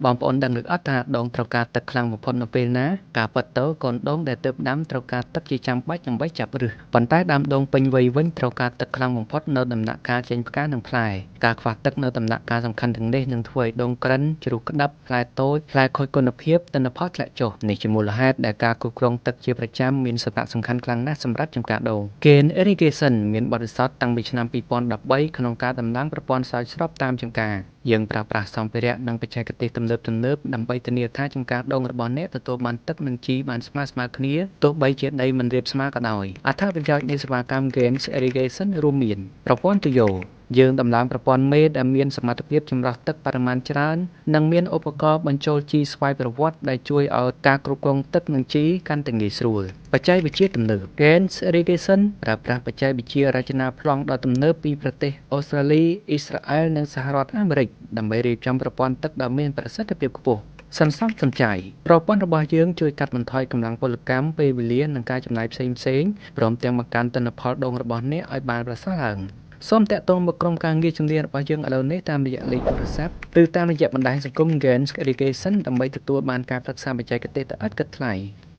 បងប្អូនដឹងឬអត់ថាដូងត្រូវការទឹកខ្លាំងបំផុតនៅពេលណាការពិតទៅកូនដូងដែលទើបដាំត្រូវការទឹកជាចាំបាច់ដើម្បីចាប់ឫសប៉ុន្តែដើមដូងពេញវ័យវិញត្រូវការទឹកខ្លាំងបំផុតនៅដំណាក់កាលចេញផ្កានិងផ្លែការខ្វះទឹកនៅដំណាក់កាលសំខាន់ទាំងនេះនឹងធ្វើឲ្យដូងក្រិនជ្រុះក្តាប់ផ្លែតូចផ្លែខូចគុណភាពទិន្នផលធ្លាក់ចុះនេះជាមូលហេតុដែលការគ្រប់គ្រងទឹកជាប្រចាំមានសារៈសំខាន់ខ្លាំងណាស់សម្រាប់ចម្ការដូង Gain Irrigation មានបទពិសោធន៍តាំងពីឆ្នាំ2013ក្នុងការដំឡើងប្រព័ន្ធស្រោចស្រពតាមចម្ការយើងប្រើប្រាស់សម្ភារៈនិងបច្ចេកទេសទំនើបៗដើម្បីធានាថាចម្ការដូងរបស់អ្នកទទួលបានទឹកនិងជីបានស្មើៗគ្នាទោះបីជាដីមិនរាបស្មើក៏ដោយអត្ថប្រយោជន៍នៃសេវាកម្ម Gain Irrigation រួមមានប្រព័ន្ធទុយោយើងដំឡើងប្រព័ន្ធមេដែលមានសមត្ថភាពចម្រោះទឹកបរិមាណច្រើននិងមានឧបករណ៍បញ្ចូលជីស្វ័យប្រវត្តិដែលជួយឲ្យការគ្រប់គ្រងទឹកនិងជីកាន់តែងាយស្រួលបច្ចេកវិទ្យាទំនើប Gain Irrigation ប្រើប្រាស់បច្ចេកវិទ្យារចនាប្លង់ដ៏ទំនើបពីប្រទេសអូស្ត្រាលីអ៊ីស្រាអែលនិងសហរដ្ឋអាមេរិកដើម្បីរៀបចំប្រព័ន្ធទឹកដ៏មានប្រសិទ្ធភាពខ្ពស់សន្សំសំចៃប្រព័ន្ធរបស់យើងជួយកាត់បន្ថយកម្លាំងពលកម្មពេលវេលានិងការចំណាយផ្សេងៗព្រមទាំងបង្កើនទិន្នផលដូងរបស់អ្នកឲ្យបានប្រសើរឡើងសូមទាក់ទងមកក្រុមការងារជំនាញរបស់យើងឥឡូវនេះតាមរយៈលេខទូរស័ព្ទឬតាមរយៈបណ្ដាញសង្គម Gain Irrigation ដើម្បីទទួលបានការប្រឹក្សាបច្ចេកទេសដោយឥតគិតថ្លៃ។